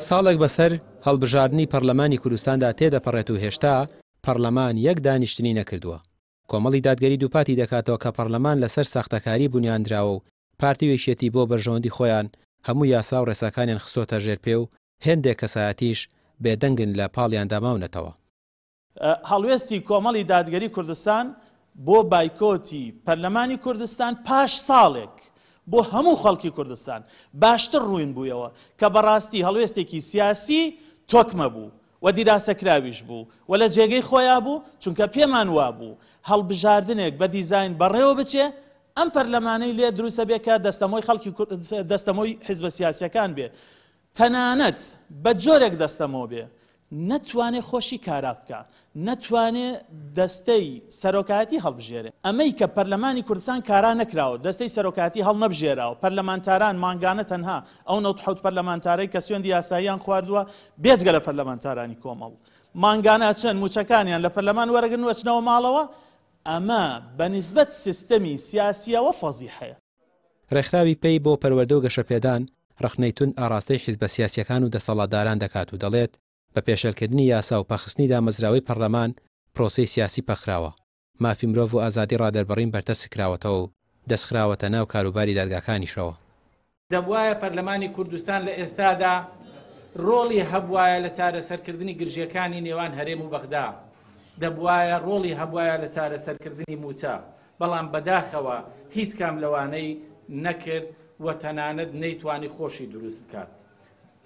ساڵێک بەسەر هەڵبژاردنی پەڕلەمانی کوردستاندا تێدەپەڕێت و هێشتا پەڕلەمان یەک دانیشتنی نەکردووە. کۆمەڵی دادگەری دووپاتی دەکاتەوە کە پەڕلەمان لەسەر ساختەکاری بونیاندراوە و پارتی و یەکێتی بۆ بەرژەوەندی خۆیان هەموو یاسا و ڕێساکانیان خستۆتە ژێر پێ و هێندێک کەسایەتیش بێدەنگن لە پاڵیاندا ماونەتەوە. هەڵوێستی کۆمەڵی دادگەری کوردستان بۆ بایکۆتی پەرلەمانی کوردستان پاش ساڵێک بۆ هەموو خەڵکی کوردستان باشتر ڕوون بوویەوە کە بەڕاستی هەڵوێستێکی سیاسی تۆکمە بوو و دیراسەکراویش بوو و لە جێگەی خۆیا بوو، چونکە پێمان وابوو هەڵبژاردنێک بە دیزاین بەڕێوە بچێ ئەم پەرلەمانەی لێ دروستە بێ کە دەستەمۆی خەڵکی دەستەمۆی حیزبە سیاسیەکان بێ تەنانەت بە جۆرێک دەستەمۆ بێ نەتوانێ خۆشی کارا بکا، نەتوانێ دەستەی سەرۆکایەتی هەڵبژێرێ. ئەمەی کە پەرلەمانی کوردستان کارا نەکراوە، دەستەی سەرۆکایەتی هەڵنەبژێراوە، پەرلەمانتاران مانگانە تەنها ئەو 97 پەرلەمانتارەی کە سوێندی یاساییان خواردووە، بێجگە لە پەرلەمانتارانی کۆمەڵ، مانگانە ئەچن مووچەکانیان لە پەرلەمان وەرەگرن و ئەچنەوە ماڵەوە، ئەمە بە نیسبەت سیستەمی سیاسییەوە فەزیحەیە. ڕێکخراوی پەی بۆ پەروەردە و گەشەپێدان ڕەخنەی توند ئاڕاستەی حیزبە سیاسییەکان و دەسەڵاتداران دەکات و دەڵێت، بە پێشێلکردنی یاسا و پەخستنی دامەزراوەی پەڕلەمان پرۆسەی سیاسی پەکخراوە، مافی مرۆڤ و ئازادی ڕادەربڕین بەرتەسک کراوەتەوە و دەستخراوەتە ناو کاروباری دادگاکانیشەوە. دەبوایە پەرلەمانی کوردستان لە ئێستادا ڕۆڵی هەبوایە لە چارەسەرکردنی گرژییەکانی نێوان هەرێم و بەغدا، دەبوایە ڕۆڵی هەبوایە لە چارەسەرکردنی مووچە، بەڵام بەداخەوە هیچ کام لەوانەی نەکرد و تەنانەت نەیتوانی خۆشی دروست بکات.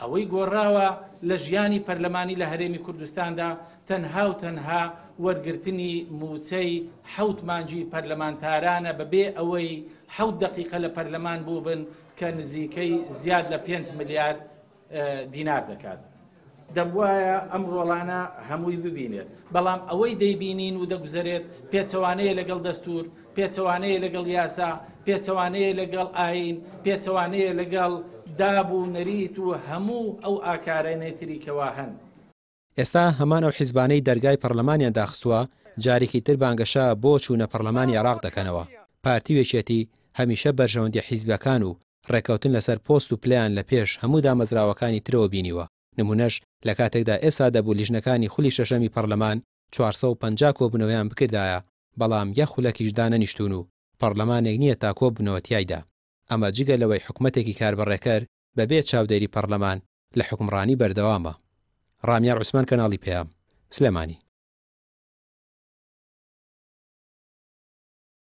ئەوەی گۆڕاوە لە ژیانی پەرلەمانی لە هەرێمی کوردستاندا تەنها و تەنها وەرگرتنی مووچەی حەوت مانگی پەرلەمانتارانە بەبێ ئەوەی حەوت دەقیقە لە پەرلەمان بووبن کە نزیکەی زیاد لە پێنج ملیار دینار دەکات. دەبوایە ئەم ڕۆڵانە هەمووی ببینێت، بەڵام ئەوەی دەیبینین و دەگوزەرێت پێچەوانەیە لەگەڵ دەستوور، پێچەوانەیە لەگەڵ یاسا، پێچەوانەیە لەگەڵ ئایین، پێچەوانەیە لەگەڵ داب و نەریت و هەموو ئەو ئاکارانەی تری کەوا هەن. ئێستا هەمان ئەو حیزبانەی دەرگای پەڕلەمانیان داخستووە جارێکی تر بانگەشە بۆ چوونە پەڕلەمانی عێراق دەکەنەوە. پارتی و یەکێتی هەمیشە بەرژەوەندیە حیزبیەکان و ڕێککەوتن لەسەر پۆست و پلەیان لە پێش هەموو دامەزراوەکانی ترەوە بینیوە، نمونەش لە کاتێکدا ئێستا دەبوو لیژنەکانی خولی شەشەمی پەڕلەمان 450 کۆبونەوەیان بکردایە بەڵام یەک خولەکیش دانەنیشتوون و پەڕلەمانێک نییە تا کۆببنەوە تیایدا، ئەمە جگە لەوەی حکومەتێکی کاربەڕێکەر بەبێ چاودێری پەڕلەمان لە حوکمڕانی بەردەوامە. ڕامیار عوسمان کەناڵی پەیام، سلێمانی.